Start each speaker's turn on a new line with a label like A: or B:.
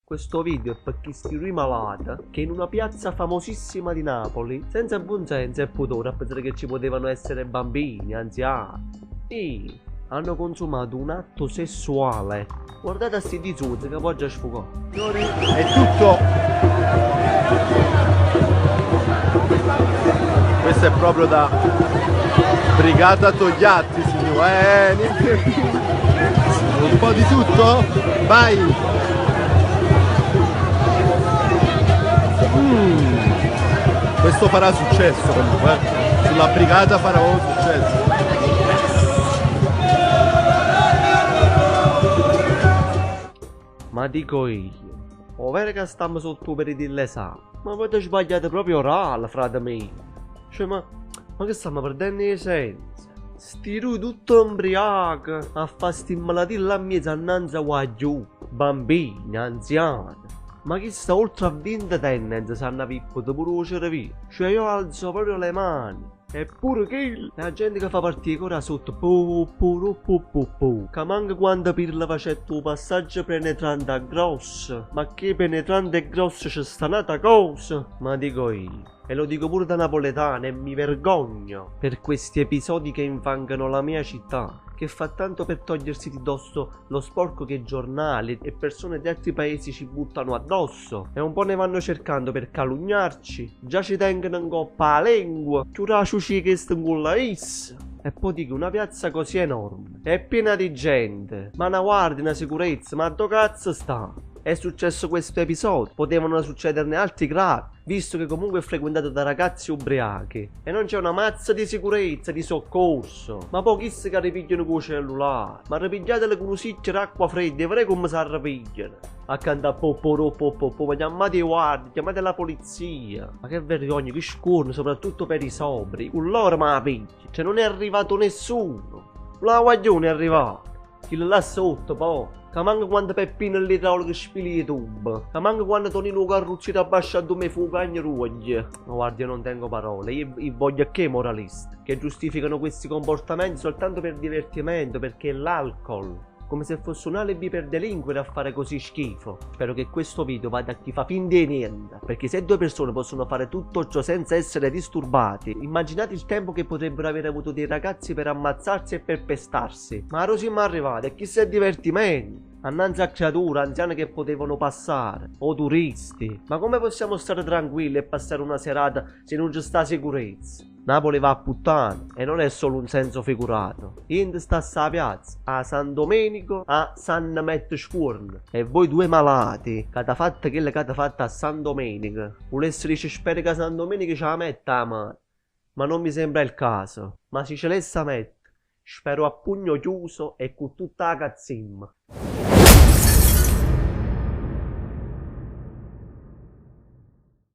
A: Questo video è per chisti due malati che in una piazza famosissima di Napoli, senza buon senso e pudore a pensare che ci potevano essere bambini, anziani, e hanno consumato un atto sessuale. Guardate a sti dizuzzi che poi già sfugò.
B: Signori, è tutto. Questo è proprio da Brigata Togliatti, signore. Niente più. Un po' di tutto? Vai! Questo farà successo comunque. Sulla brigata farà un successo.
A: Ma dico io, o vero che stiamo sotto per dell'esame, ma avete sbagliato proprio orale, frate mio. Cioè, ma che stiamo perdendo i sensi? Sti due tutto imbriaco a fa sti malattie là in mezzo a nanza qua giù, bambini, anziani. Ma chi sta oltre a 20 tendenze sanno pippo pure lo cervello. Cioè io alzo proprio le mani. Eppure che la gente che fa partire ora sotto pu pu ru, pu pu pu. Che manca quando Pirlo facette un passaggio penetrante a grosso. Ma che penetrante e grosso c'è sta nata cosa? Ma dico io, e lo dico pure da napoletano e mi vergogno per questi episodi che infangano la mia città, che fa tanto per togliersi di dosso lo sporco che giornali e persone di altri paesi ci buttano addosso, e un po' ne vanno cercando per calunniarci, già ci tengono in coppa la lingua, chiuraciuci che stanno is. E poi dico, una piazza così enorme, è piena di gente, ma una guardia, una sicurezza, ma dove cazzo sta? È successo questo episodio, potevano succederne altri gravi, visto che comunque è frequentato da ragazzi ubriachi e non c'è una mazza di sicurezza, di soccorso. Ma poi chissà che ripigliano col cellulare, ma ripigliatele con un sicchio d'acqua fredda e vedete come si ripigliano. Accanto a po po ro po po po, ma chiamate i guardi, chiamate la polizia. Ma che vergogna, che scorno, soprattutto per i sobri. Con loro ma la piglia, non è arrivato nessuno. La guaglione è arrivato. Chi là sotto poi. Che manca quando Peppino l'idraulico spili i tubi. Che manca quando Tonino Carrucci abbascia dove fu cagno ruoglie. Ma guarda, io non tengo parole. Io voglio che moralisti che giustificano questi comportamenti soltanto per divertimento, perché l'alcol, come se fosse un alibi per delinquere a fare così schifo. Spero che questo video vada a chi fa finta di niente, perché se due persone possono fare tutto ciò senza essere disturbati, immaginate il tempo che potrebbero avere avuto dei ragazzi per ammazzarsi e per pestarsi. Ma ora siamo arrivati, e chissà il divertimento. Annanzi a creature, anziane che potevano passare, o turisti. Ma come possiamo stare tranquilli e passare una serata se non ci sta sicurezza? Napoli va a puttane e non è solo un senso figurato. Niente sta a piazza, a San Domenico, a San Metto. E voi due malati, che avete fatto quello che avete fatto a San Domenico, volesse dice spero che San Domenico ce la metta la mano. Ma non mi sembra il caso. Ma se ce l'essa mette, spero a pugno chiuso e con tutta la cazzimma.